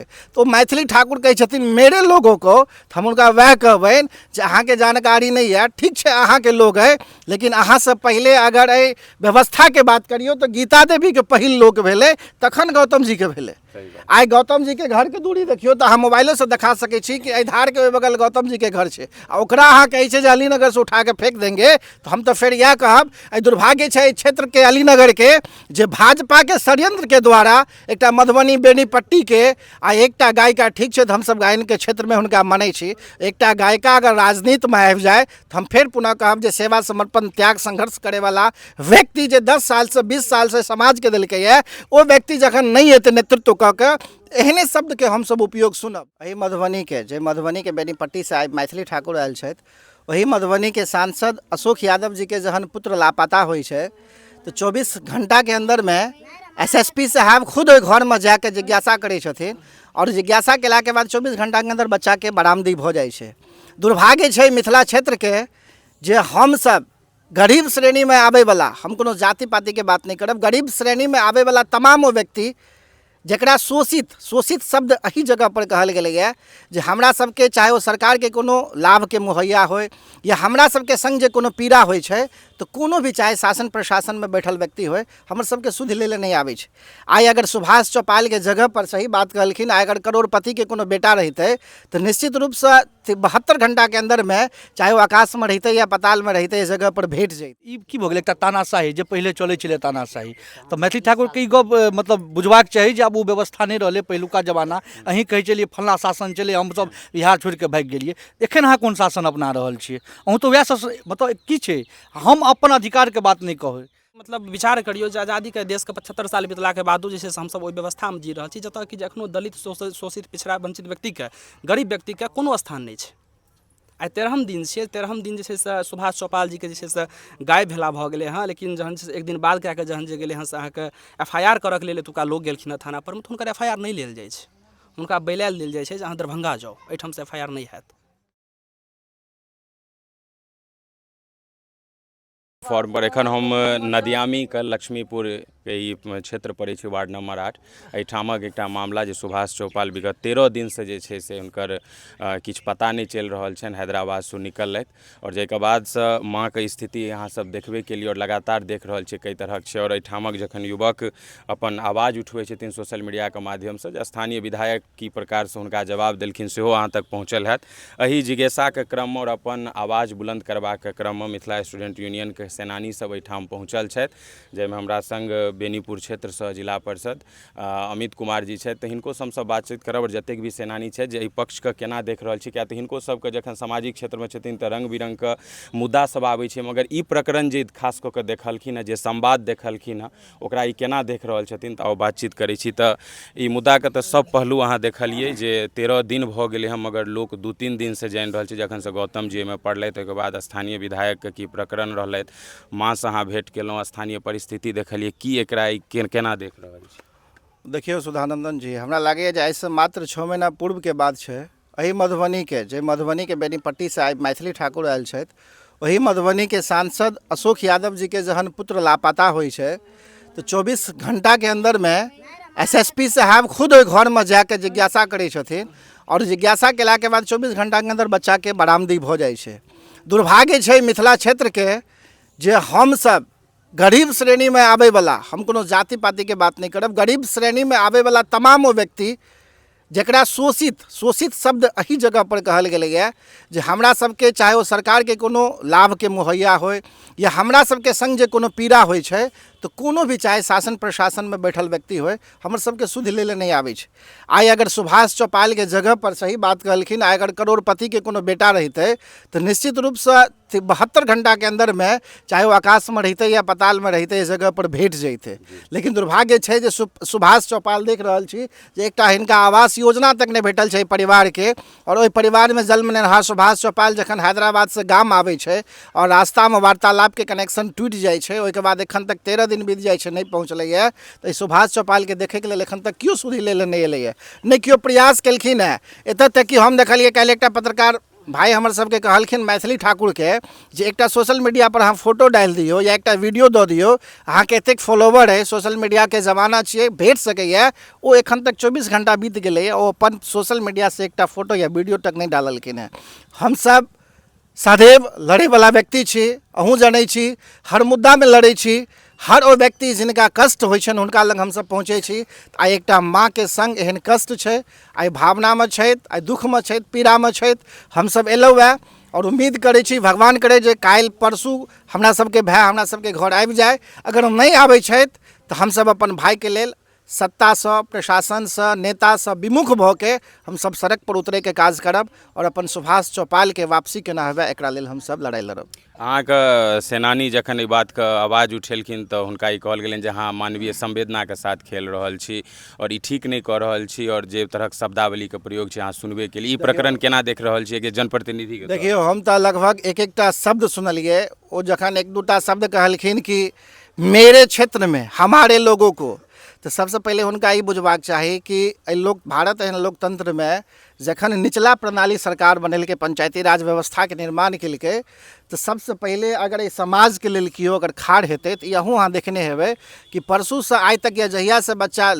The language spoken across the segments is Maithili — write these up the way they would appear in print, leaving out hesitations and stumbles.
तऽ ओ मैथिली ठाकुर कहै छथिन मेरे लोगों को, तऽ हम हुनका वएह कहबनि जे अहाँके जानकारी नहि यऽ, ठीक छै अहाँके लोग अइ, लेकिन अहाँसँ पहिले अगर एहि व्यवस्थाके बात करियौ तऽ गीता देवीके पहिल लोक भेलै, तखन गौतम जीके भेलै। आइ गौतम जीके घरके दूरी देखियौ तऽ अहाँ मोबाइलोसँ देखा सकै छी कि एहि धारके ओहि बगल गौतम जीके घर छै, आ ओकरा अहाँ कहै छै जे अलीनगरसँ उठाके फेंक देंगे, तऽ हम तऽ फेर इएह कहब, एहि दुर्भाग्य छै एहि क्षेत्रके अलीनगरके जे भाजपाके षड्यंत्रके द्वारा एकटा मधुबनी बेनीपट्टीके आ एकटा गायिका, ठीक छै तऽ हमसभ गायनके क्षेत्रमे हुनका मानै छी, एकटा गायिका अगर राजनीतिमे आबि जाय तऽ हम फेर पुनः कहब जे सेवा समर्पण त्याग संघर्ष करैवला व्यक्ति जे 10 सालसँ 20 सालसँ समाजके देलकैए, ओ व्यक्ति जखन नहि एतै नेतृत्व कऽ के, एहने शब्दके हमसभ उपयोग सुनब। एहि मधुबनीके जे मधुबनीके बेनीपट्टीसँ आइ मैथिली ठाकुर आयल छथि, ओहि मधुबनीके सांसद अशोक यादव जीके जहन पुत्र लापता होइ छै तऽ 24 घण्टाके अन्दरमे एस एस पी साहब खुद ओहि घरमे जाके जिज्ञासा करै छथिन, आओर जिज्ञासा केलाके बाद 24 घण्टाके अन्दर बच्चाके बरामदी भऽ जाइ छै। दुर्भाग्य छै मिथिला क्षेत्रके जे हमसभ गरीब श्रेणीमे आबैवला, हम कोनो जाति पातिके बात नहि करब, गरीब श्रेणीमे आबैवला तमाम ओ व्यक्ति जकरा शोषित, शोषित शब्द एहि जगहपर कहल गेलैए जे हमरा सबके चाहे ओ सरकारके कोनो लाभके मुहैया होइ या हमरा सबके सङ्ग जे कोनो पीड़ा होइ छै तऽ कोनो भी चाहे शासन प्रशासनमे बैठल व्यक्ति होइ, हमर सबके सुधि लै लए नहि आबै छै। आइ अगर सुभाष चौपालके जगहपर, सही बात कहलखिन, आइ अगर करोड़पतिके कोनो बेटा रहितै तऽ निश्चित रूपसँ 72 घण्टाके अन्दरमे चाहे ओ आकाशमे रहितै या पातालमे रहितै, एहि जगहपर भेट जैतै। ई की भऽ गेलै एकटा तानाशाही जे पहिले चलै छलै तानाशाही, तऽ मैथिली ठाकुरके ई गप मतलब बुझबाक चाही जे आब ओ व्यवस्था नहि रहलै पहिलुका जमाना। अहीं कहै छलियै फल्लाँ शासन छलै, हमसभ बिहार छोड़िके भागि गेलियै, एखन अहाँ कोन शासन अपना रहल छियै? अहूँ तऽ वएह सब, मतलब की छै, हम अपन अधिकारके बात नहि कहबै। मतलब विचार करियौ जे आजादीके देशके 75 साल बितलाके बादो जे छै से हमसभ ओहि व्यवस्थामे जी रहल छी जतऽ कि जे एखनो दलित शोषित पिछड़ा वञ्चित व्यक्तिके, गरीब व्यक्तिके कोनो स्थान नहि छै। आइ 13म दिन छियै, 13म दिन जे छै से सुभाष चौपाल जीके जे छै से गायब भेला भऽ गेलै हँ, लेकिन जहन जे छै से एक दिन बाद कए कऽ जहन जे गेलै हँ से अहाँके एफ I R करऽके लेल एतुका लोक गेलखिन हँ थाना परमे, तऽ हुनकर एफ I R नहि लेल जाइ छै, हुनका बैलायल देल जाइ छै जे अहाँ दरभंगा जाउ, एहिठामसँ एफ I R नहि हैत। फॉर्म पर एखन हम नदियामीके लक्ष्मीपुरके ई क्षेत्र पड़ै छै वार्ड नंबर 8, एहिठामक एकटा मामला जे सुभाष चौपाल विगत 13 दिनसँ जे छै से हुनकर किछु पता नहि चलि रहल छनि, हैदराबादसँ निकललथि आओर जाहिके बादसँ माँके स्थिति अहाँ सब देखबे केलियै आओर लगातार देख रहल छियै कई तरहक छै। आओर एहिठामक जखन युवक अपन आवाज उठबै छथिन सोशल मीडियाके माध्यमसँ जे स्थानीय विधायक की प्रकारसँ हुनका जवाब देलखिन सेहो अहाँ तक पहुँचल हैत। एहि जिज्ञासाके क्रममे आओर अपन आवाज बुलन्द करबाक क्रममे मिथिला स्टूडेंट यूनियनके सेनानी सब एहिठाम पहुँचल छथि, जाहिमे हमरा सङ्ग बेनीपुर क्षेत्रसँ जिला परिषद अमित कुमार जी छथि, तऽ हिनको हमसब बातचीत करब आओर जतेक भी सेनानी छथि जे एहि पक्षके केना देख रहल छी, किएक तऽ हिनको सबके जखन सामाजिक क्षेत्रमे छथिन तऽ रङ्ग बिरङ्गके मुद्दा सब आबै छै, मगर ई प्रकरण जे खास कऽ कऽ देखलखिन हँ, जे संवाद देखलखिन हँ, ओकरा ई केना देख रहल छथिन, तऽ आउ बातचीत करै छी। तऽ ई मुद्दाके तऽ सब पहलू अहाँ देखलियै जे 13 दिन भऽ गेलै हँ, मगर लोक 2-3 दिनसँ जानि रहल छै जखनसँ गौतम जी एहिमे पड़लथि, ओहिके बाद स्थानीय विधायकके की प्रकरण रहलथि, माँसँ अहाँ भेँट केलहुँ, स्थानीय परिस्थिति देखलियै, की एकरा ई केना देख रहल छी? देखियौ सुधानंदन जी, हमरा लागैए जे आइसँ मात्र 6 महीना पूर्वके बात छै, एहि मधुबनीके जे मधुबनीके बेनीपट्टीसँ आइ मैथिली ठाकुर आयल छथि, ओहि मधुबनीके सांसद अशोक यादव जीके जहन पुत्र लापता होइ छै तऽ 24 घण्टाके अन्दरमे एस एस पी साहब खुद ओहि घरमे जाके जिज्ञासा करै छथिन, आओर जिज्ञासा केलाके बाद 24 घण्टाके अन्दर बच्चाके बरामदी भऽ जाइ छै। दुर्भाग्य छै मिथिला क्षेत्रके जे हमसभ गरीब श्रेणीमे आबैवला, हम कोनो जाति पातिके बात नहि करब, गरीब श्रेणीमे आबैवला तमाम ओ व्यक्ति जकरा शोषित, शोषित शब्द एहि जगहपर कहल गेलैए जे हमरा सबके चाहे ओ सरकारके कोनो लाभके मुहैया होइ या हमरा सबके सङ्ग जे कोनो पीड़ा होइ छै तऽ कोनो भी चाहे शासन प्रशासनमे बैठल व्यक्ति होइ, हमर सबके सुधि लै लए नहि आबै छै। आइ अगर सुभाष चौपालके जगहपर, सही बात कहलखिन, आइ अगर करोड़पतिके कोनो बेटा रहितै तऽ निश्चित रूपसँ 72 घण्टाके अन्दरमे चाहे ओ आकाशमे रहितै या पातालमे रहितै, एहि जगहपर भेट जैतै। लेकिन दुर्भाग्य छै जे सुभाष चौपाल देख रहल छी जे एकटा हिनका आवास योजना तक नहि भेटल छै परिवारके, आओर ओहि परिवारमे जन्म लेनहार सुभाष चौपाल जखन हैदराबादसँ गाम आबै छै आओर रास्तामे वार्तालापके कनेक्शन टूटि जाइ छै, ओहिके बाद एखन तक 13 दिन बीत जाइ छै, नहि पहुँचलैए। तऽ एहि सुभाष चौपालके देखैके लेल एखन तक केओ सुधि लै लए नहि एलैए, नहि केओ प्रयास केलखिन हेँ। एतऽ तक कि हम देखलियै काल्हि एकटा पत्रकार भाय हमर सबके कहलखिन मैथिली ठाकुरके जे एकटा सोशल मीडियापर अहाँ फोटो डालि दियौ या एकटा वीडियो दऽ दियौ, अहाँके एतेक फॉलोवर अइ, सोशल मीडियाके जमाना छियै, भेट सकैए। ओ एखन तक 24 घण्टा बीत गेलैए, ओ अपन सोशल मीडियासँ एकटा फोटो या वीडियो तक नहि डाललखिन हेँ। हमसब सदैव लड़ैवला व्यक्ति छी, अहूँ जनै छी, हर मुद्दामे लड़ै छी। हर ओ व्यक्ति जिनका कष्ट होइ छनि हुनका लग हमसब पहुँचै छी। आइ एकटा माँके सङ्ग एहन कष्ट छै, आइ भावनामे छथि, आइ दुःखमे छथि, पीड़ामे छथि। हमसब एलहुँ हेँ आओर उम्मीद करै छी, भगवान करै जे काल्हि परसू हमरा सबके भाय हमरा सबके घर आबि जाय। अगर नहि आबै छथि तऽ हमसब अपन भायके लेल सत्तासँ, प्रशासनसँ, नेतासँ विमुख भऽ के हमसब सड़कपर उतरैके काज करब आओर अपन सुभाष चौपालके वापसी केना हुए एकरा लेल हमसब लड़ाइ लड़ब। अहाँके सेनानी जखन एहि बातके आवाज उठेलखिन तऽ हुनका ई कहल गेलनि जे अहाँ मानवीय संवेदनाके साथ खेल रहल छी आओर ई ठीक नहि कऽ रहल छी, आओर जे तरहक शब्दावलीके प्रयोग छै अहाँ सुनबे केलियै। ई प्रकरण केना देख रहल छियै कि जनप्रतिनिधिके? देखियौ, हम तऽ लगभग एक एकटा शब्द सुनलियै। ओ जखन एक दूटा शब्द कहलखिन कि मेरे क्षेत्रमे हमारे लोगों को, तऽ सबसँ पहिले हुनका ई बुझबाक चाही कि एहि लोक भारत एहन लोकतन्त्रमे जखन निचला प्रणाली सरकार बनेलकै, पंचायती राज व्यवस्थाके निर्माण केलकै, तऽ सबसँ पहिले अगर एहि समाजके लेल केओ अगर खाड़ हेतै तऽ ई अहूँ अहाँ देखने हेबै कि परसूसँ आइ तक या जहियासँ बच्चा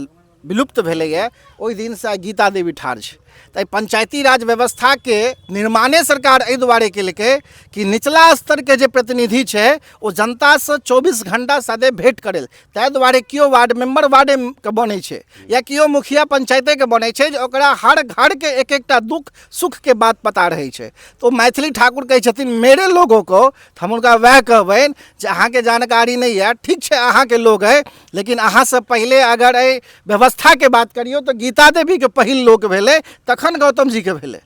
विलुप्त भेलैए ओहि दिनसँ आइ गीता देवी ठाढ़ छै। तऽ एहि पंचायती राज व्यवस्थाके निर्माणे सरकार एहि दुआरे केलकै कि निचला स्तरके जे प्रतिनिधि छै ओ जनतासँ 24 घण्टा सदैव भेँट करै। ताहि दुआरे केओ वार्ड मेम्बर वार्डेके बनै छै या केओ मुखिया पंचायतेके बनै छै, जे ओकरा हर घरके एक एकटा दुःख सुखके बात पता रहै छै। तऽ ओ मैथिली ठाकुर कहै छथिन मेरे लोगों को, तऽ हम हुनका वएह कहबनि जे अहाँके जानकारी नहि यऽ, ठीक छै अहाँके लोग अइ, लेकिन अहाँसँ पहिले अगर एहि व्यवस्थाके बात करियौ तऽ गीता देवीके पहिल लोक भेलै, तखन गौतम जीके भेलै।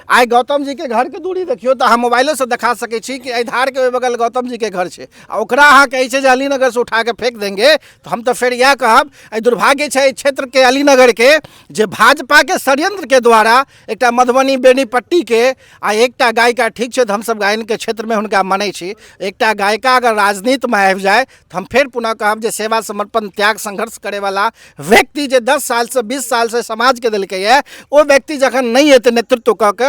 आइ गौतम जीके घरके दूरी देखियौ तऽ अहाँ मोबाइलोसँ देखा सकै छी कि एहि धारके ओहि बगल गौतम जीके घर छै, आ ओकरा अहाँ कहै छै जे अलीनगरसँ उठाके फेंक देंगे, तऽ हम तऽ फेर इएह कहब, एहि दुर्भाग्य छै एहि क्षेत्रके अलीनगरके जे भाजपाके षड्यंत्रके द्वारा एकटा मधुबनी बेनीपट्टीके आ एकटा गायिका, ठीक छै तऽ हमसब गायनके क्षेत्रमे हुनका मानै छी, एकटा गायिका अगर राजनीतिमे आबि जाय तऽ हम फेर पुनः कहब जे सेवा समर्पण त्याग संघर्ष करैवला व्यक्ति जे 10 सालसँ 20 सालसँ समाजके देलकैए, ओ व्यक्ति जखन नहि एतै नेतृत्व कऽ के,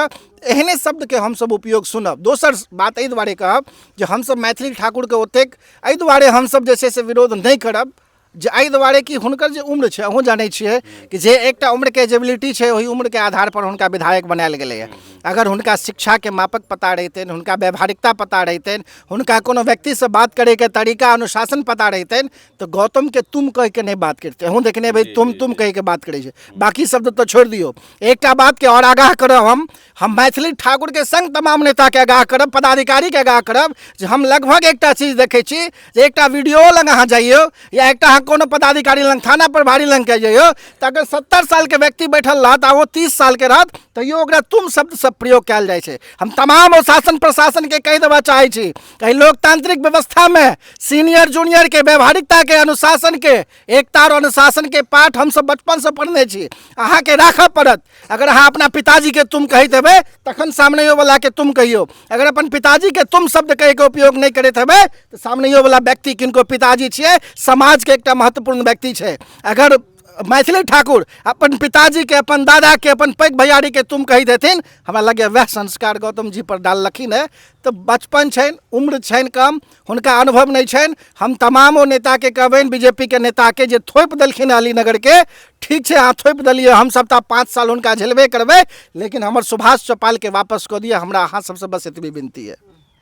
एहने शब्दके हमसब उपयोग सुनब। दोसर बात एहि दुआरे कहब जे हमसब मैथिली ठाकुरके ओतेक एहि दुआरे हमसब जे छै से विरोध नहि करब जे एहि दुआरे कि हुनकर जे उम्र छै, अहूँ जानै छियै कि जे एकटा उम्रके एजेबिलिटी छै ओहि उम्रके आधारपर हुनका विधायक बनायल गेलैए। अगर हुनका शिक्षाके मापक पता रहितनि, हुनका व्यवहारिकता पता रहितनि, हुनका कोनो व्यक्तिसँ बात करैके तरीका अनुशासन पता रहितनि, तऽ गौतमके तुम कहिके नहि बात करितै। अहूँ देखने हेबै, तुम तुम कहिके बात करै छै, बाँकी शब्द तऽ छोड़ि दियौ। एकटा बातके आओर आगाह करब हम मैथिली ठाकुरके सङ्ग तमाम नेताके आगाह करब, पदाधिकारीके आगाह करब जे हम लगभग एकटा चीज देखै छी जे एकटा वीडियो लग अहाँ जइयौ या एकटा अहाँ कोनो पदाधिकारी लग, थाना प्रभारी लग के जइयौ, तऽ अगर 70 सालके व्यक्ति बैठल रहत आ ओ 30 सालके रहत तैयो ओकरा तुम शब्द सब प्रयोग कयल जाइ छै। हम तमाम ओ शासन प्रशासनके कहि देबऽ चाहै छी, एहि लोकतांत्रिक व्यवस्थामे सीनियर जूनियरके व्यवहारिकताके अनुशासनके एकता आओर अनुशासनके पाठ हमसब बचपनसँ पढ़ने छी, अहाँके राखऽ पड़त। अगर अहाँ अपना पिताजीके तुम कहैत हेबै तखन सामनेयोवलाके तुम कहियौ, अगर अपन पिताजीके तुम शब्द कहिके उपयोग नहि करैत हेबै तऽ सामनेयोवला व्यक्ति किनको पिताजी छियै, समाजके एकटा महत्वपूर्ण व्यक्ति छै। अगर मैथिली ठाकुर अपन पिताजीके, अपन दादाके, अपन पैघ भैयारीके तुम कहि देथिन, हमरा लगैए वएह संस्कार गौतम जी पर डाललखिन हेँ। तऽ बचपन छनि, उम्र छनि कम, हुनका अनुभव नहि छनि। हम तमाम ओ नेताके कहबनि, बीजेपीके नेताके जे थोपि देलखिन अलीनगरके, ठीक छै अहाँ थोपि देलियै, हमसब तऽ 5 साल हुनका झेलबे करबै, लेकिन हमर सुभाष चौपालके वापस कऽ दिअ। हमरा अहाँ सबसँ बस एतबी विनती यऽ।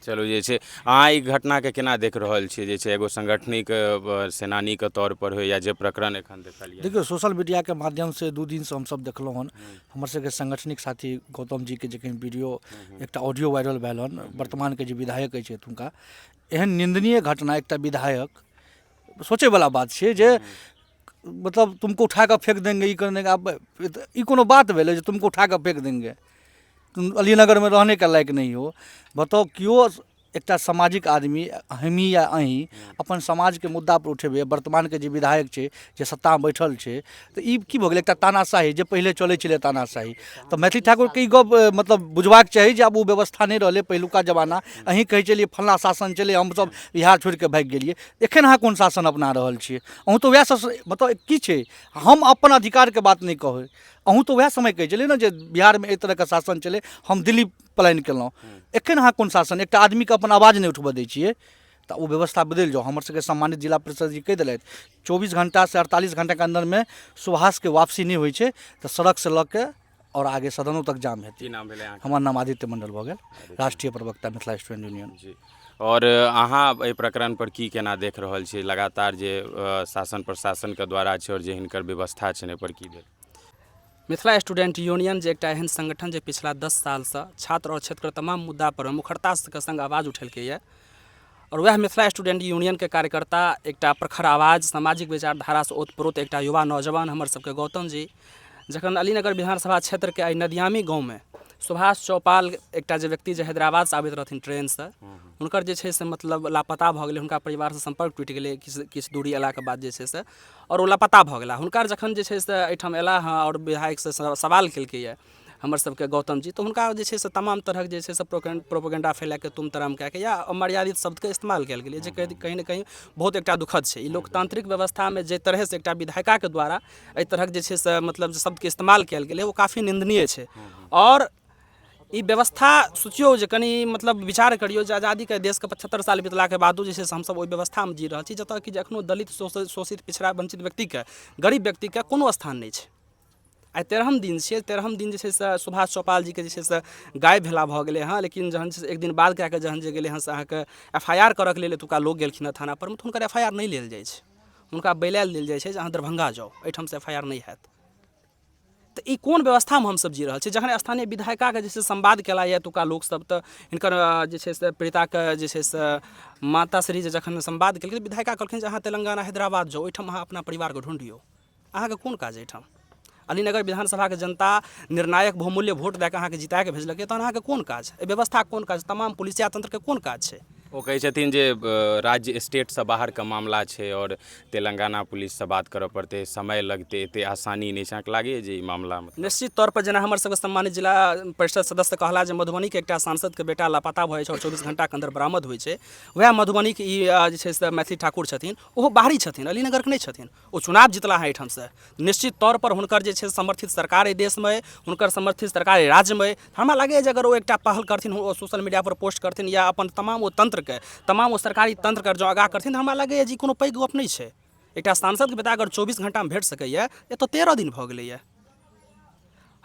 चलू, जे छै अहाँ ई घटनाके केना देख रहल छियै, जे छै एगो संगठनिक सेनानीके तौर पर होइ या जे प्रकरण एखन देखलियै? देखियौ, सोशल मीडियाके माध्यमसँ 2 दिनसँ हमसब देखलहुँ हन, हमर सबके संगठनिक साथी गौतम जीके जखन वीडियो एकटा ऑडियो वायरल भेल हन, वर्तमानके जे विधायक अछि एतुका, एहन निन्दनीय घटना एकटा विधायक, सोचैवला बात छियै जे मतलब तुमको उठा कऽ फेंक देंगे, ई कर देंगे। आब ई कोनो बात भेलै जे तुमको उठा कऽ फेंक देंगे, तुम अलीनगरमे रहने के लायक नहीं हो। बताउ, केओ एकटा सामाजिक आदमी, हमही या अहीं अपन समाजके मुद्दापर उठेबै, वर्तमानके जे विधायक छै जे सत्तामे बैठल छै, तऽ ई की भऽ गेलै? एकटा तानाशाही जे पहिले चलै छलै तानाशाही। तऽ मैथिली ठाकुरके ई गप मतलब बुझबाक चाही जे आब ओ व्यवस्था नहि रहलै पहिलुका जमाना। अहीं कहै छलियै फल्लाँ शासन छलै, हमसब बिहार छोड़िके भागि गेलियै, एखन अहाँ कोन शासन अपना रहल छियै? अहूँ तऽ वएह सब मतलब की छै, हम अपन अधिकारके बात नहि कहबै। अहूँ तऽ वएह समय कहै छलियै ने जे बिहारमे एहि तरहके शासन छलै, हम दिल्ली पलायन केलहुँ। एखन अहाँ कोन शासन, एकटा आदमीके अपन आवाज नहि उठबऽ दै छियै, तऽ ओ व्यवस्था बदलि जाउ। हमर सबके सम्मानित जिला परिषद जी कहि देलथि, 24 घण्टासँ 48 घण्टाके अन्दरमे सुभाषके वापसी नहि होइ छै तऽ सड़कसँ लऽ के आओर आगे सदनो तक जाम हेतै। की नाम भेलै अहाँके? हमर नाम आदित्य मण्डल भऽ गेल, राष्ट्रीय प्रवक्ता मिथिला स्टूडेंट यूनियन। जी, आओर अहाँ एहि प्रकरण पर की केना देख रहल छियै? लगातार जे शासन प्रशासनके द्वारा छै आओर जे हिनकर व्यवस्था छनि, एहि पर की भेल? मिथिला स्टूडेंट यूनियन जे एकटा एहन संगठन जे पिछला 10 सालसँ छात्र आओर क्षेत्रके तमाम मुद्दा पर मुखरताके संग आवाज उठेलकैए, आओर वएह मिथिला स्टूडेंट यूनियनके कार्यकर्ता एकटा प्रखर आवाज, सामाजिक विचारधारासँ ओतप्रोत एकटा युवा नौजवान हमर सबके गौतम जी, जखन अलीनगर विधानसभा क्षेत्रके एहि नदियामी गाँवमे सुभाष चौपाल एकटा जे व्यक्ति जे हैदराबादसँ आबैत रहथिन ट्रेनसँ, हुनकर जे छै से मतलब लापता भऽ गेलै, हुनका परिवारसँ सम्पर्क टूटि गेलै किछु किछु दूरी अयलाके बाद जे छै से, आओर ओ लापता भऽ गेला। हुनकर जखन जे छै से एहिठाम अयला हँ आओर विधायकसँ सवाल केलकैए हमर सबके गौतम जी, तऽ हुनका जे छै से तमाम तरहक जे छै से प्रोपोगेंडा फैलाके तुम तराम कए कऽ या अमर्यादित शब्दके इस्तेमाल कयल गेलै, जे कहीं ने कहीं बहुत एकटा दुखद छै। ई लोकतांत्रिक व्यवस्थामे जाहि तरहसँ एकटा विधायिकाके द्वारा एहि तरहक जे छै से मतलब शब्दके इस्तेमाल कयल गेलै, ओ काफी निन्दनीय छै। आओर ई व्यवस्था सोचियौ जे कनि मतलब विचार करियौ जे आजादीके देशके 75 साल बितलाके बादो जे छै से हमसब ओहि व्यवस्थामे जी रहल छी जतऽ कि जे एखनो दलित शोषित पिछड़ा वञ्चित व्यक्तिके, गरीब व्यक्तिके कोनो स्थान नहि छै। आइ 13म दिन छियै, 13म दिन जे छै से सुभाष चौपाल जीके जे छै से गायब भेला भऽ गेलै हँ, लेकिन जहन छै से एक दिन बाद कए कऽ जहन जे गेलै हँ से अहाँके एफ I R करऽके लेल एतुका लोक गेलखिन हँ थाना परमे, तऽ हुनकर एफ I R नहि लेल जाइ छै, हुनका बैलायल लेल जाइ छै जे अहाँ दरभंगा जाउ, एहिठामसँ एफ I R नहि हैत। तऽ ई कोन व्यवस्थामे हमसब जी रहल छी? जखन स्थानीय विधायिकाके जे छै संवाद केला यऽ एतुका लोकसब, तऽ हिनकर जे छै से पीड़िताके जे छै से माताश्री जे जखन संवाद केलखिन, विधायिका कहलखिन जे अहाँ तेलंगाना हैदराबाद जाउ, ओहिठाम अहाँ अपना परिवारके ढूँढियौ, अहाँके कोन काज एहिठाम? अलीनगर विधानसभाके जनता निर्णायक बहुमूल्य वोट दए कऽ अहाँके जिताके भेजलकै, तहन अहाँके कोन काज एहि व्यवस्थाके, कोन काज तमाम पुलिसिया तंत्रके, कोन काज छै? ओ कहै छथिन जे राज्य स्टेटसँ बाहरके मामला छै आओर तेलंगाना पुलिससँ बात करऽ पड़तै, समय लगतै, एते आसानी नहि छै। अहाँके लागैए जे ई मामला निश्चित तौर पर जेना हमर सबके सम्मानित जिला परिषद सदस्य कहला जे मधुबनीके एकटा सांसदके बेटा लापता भऽ जाइ छै आओर 24 घंटाके अन्दर बरामद होइ छै, वएह मधुबनीके ई जे छै से मैथिली ठाकुर छथिन, ओहो बाहरी छथिन, अलीनगरके नहि छथिन, ओ चुनाव जितला हँ एहिठामसँ। निश्चित तौर पर हुनकर जे छै समर्थित सरकार एहि देशमे अइ, हुनकर समर्थित सरकार एहि राज्यमे अइ। हमरा लागैए जे अगर ओ एकटा पहल करथिन, ओ सोशल मीडिया पर पोस्ट करथिन या अपन तमाम ओ तंत्रके, तमाम ओ सरकारी तंत्रके जँ आगाह करथिन, तऽ हमरा लागैए जे ई कोनो पैघ गप नहि छै। एकटा सांसदके बेटा अगर 24 घंटामे भेट सकैए, एतऽ 13 दिन भऽ गेलैए।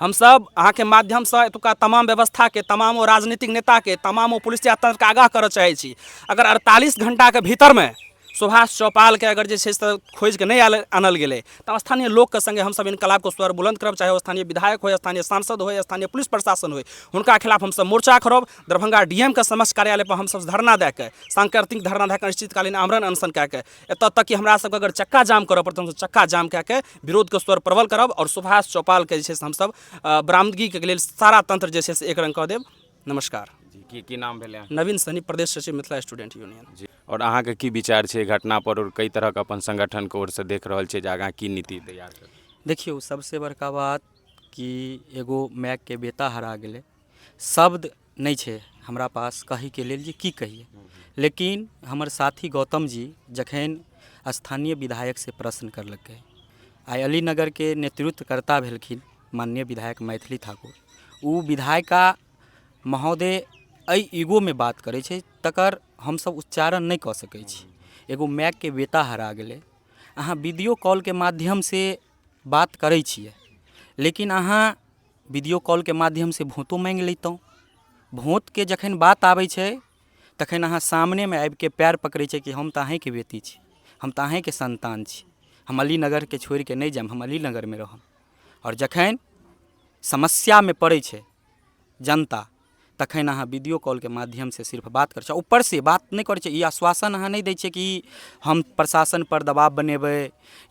हमसभ अहाँके माध्यमसँ एतुका तमाम व्यवस्थाके, तमाम ओ राजनीतिक नेताके, तमाम ओ पुलिसिया तंत्रके आगाह करऽ चाहै छी, अगर 48 घंटाके भीतरमे सुभाष चौपालके अगर जे छै से खोजिके नहि आयल आनल गेलै, तऽ स्थानीय लोकके सङ्गे हमसभ इनकलाबके स्वर बुलन्द करब, चाहे ओ स्थानीय विधायक होइ, स्थानीय सांसद होइ, स्थानीय पुलिस प्रशासन होइ, हुनका खिलाफ हमसभ मोर्चा करब। दरभंगा डी एम के समक्ष कार्यालय पर हमसभ धरना दए कऽ, सांकेतिक धरना दए कऽ, अनिश्चितकालीन आमरण अनशन कए कऽ, एतऽ तक कि हमरा सबके अगर चक्का जाम करऽ पड़त, हमसब चक्का जाम कए कऽ विरोधके स्वर प्रबल करब आओर सुभाष चौपालके जे छै से हमसब बरामदगीके लेल सारा तंत्र जे छै से एक रंग कऽ देब। नमस्कार। जी, की की नाम भेलै अहाँके? नवीन सहनी, प्रदेश सचिव, मिथिला स्टूडेंट यूनियन। जी, आओर अहाँके की विचार छै घटना पर आओर कई तरहक अपन संगठनके ओरसँ देख रहल छै जे आगाँ की नीति तैयार करतै? देखियौ, सबसँ बड़का बात कि एगो मायके बेटा हरा गेलै, शब्द नहि छै हमरा पास कहैके लेल जे की कहियै, लेकिन हमर साथी गौतम जी जखन स्थानीय विधायकसँ प्रश्न करलकै, आइ अलीनगरके नेतृत्वकर्ता भेलखिन माननीय विधायक मैथिली ठाकुर, ओ विधायिका महोदय एहि ईगोमे बात करै छै तकर हमसब उच्चारण नहि कऽ सकै छी। एगो मायके बेटा हरा गेलै, अहाँ वीडियो कॉलके माध्यमसँ बात करै छियै, लेकिन अहाँ वीडियो कॉलके माध्यमसँ भोटो माँगि लैतहुँ। भोटके जखन बात आबै छै तखन अहाँ सामनेमे आबिके पयर पकड़ै छै कि हम तऽ अहीँके बेटी छी, हम तऽ अहीँके सन्तान छी, हम अलीनगरके छोड़िके नहि जायब, हम अलीनगरमे रहब। आओर जखन समस्यामे पड़ै छै जनता तखन अहाँ वीडियो कॉलके माध्यमसँ सिर्फ बात करै छियै, ऊपरसँ बात नहि करै छियै। ई आश्वासन अहाँ नहि दै छियै कि हम प्रशासनपर दबाव बनेबै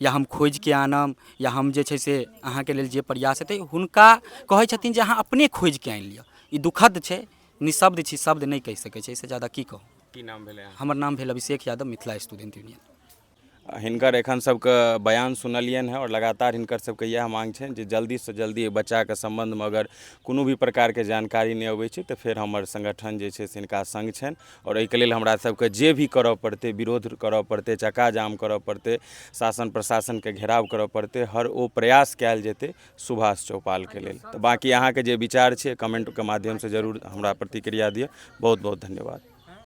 या हम खोजिके आनब या हम जे छै से अहाँके लेल जे प्रयास हेतै। हुनका कहै छथिन जे अहाँ अपने खोजिके आनि लिअ। ई दुखद छै, निःशब्द छी, शब्द नहि कहि सकै छी, एहिसँ ज्यादा की कहू। की नाम भेलै अहाँके? हमर नाम भेल अभिषेक यादव, मिथिला स्टूडेंट यूनियन। हिनकर एखन सबके बयान सुनलियनि हेँ आओर लगातार हिनकर सबके इएह माँग छनि जे जल्दीसँ जल्दी एहि बच्चाके सम्बन्धमे अगर कोनो भी प्रकारके जानकारी नहि अबै छै तऽ फेर हमर संगठन जे छै से हिनका सङ्ग छनि आओर एहिके लेल हमरा सबके जे भी करऽ पड़तै, विरोध करऽ पड़तै, चक्का जाम करऽ पड़तै, शासन प्रशासनके घेराव करऽ पड़तै, हर ओ प्रयास कयल जेतै सुभाष चौपालके लेल। तऽ बाँकी अहाँके जे विचार छै कमेन्टके माध्यमसँ जरूर हमरा प्रतिक्रिया दिअ। बहुत बहुत धन्यवाद।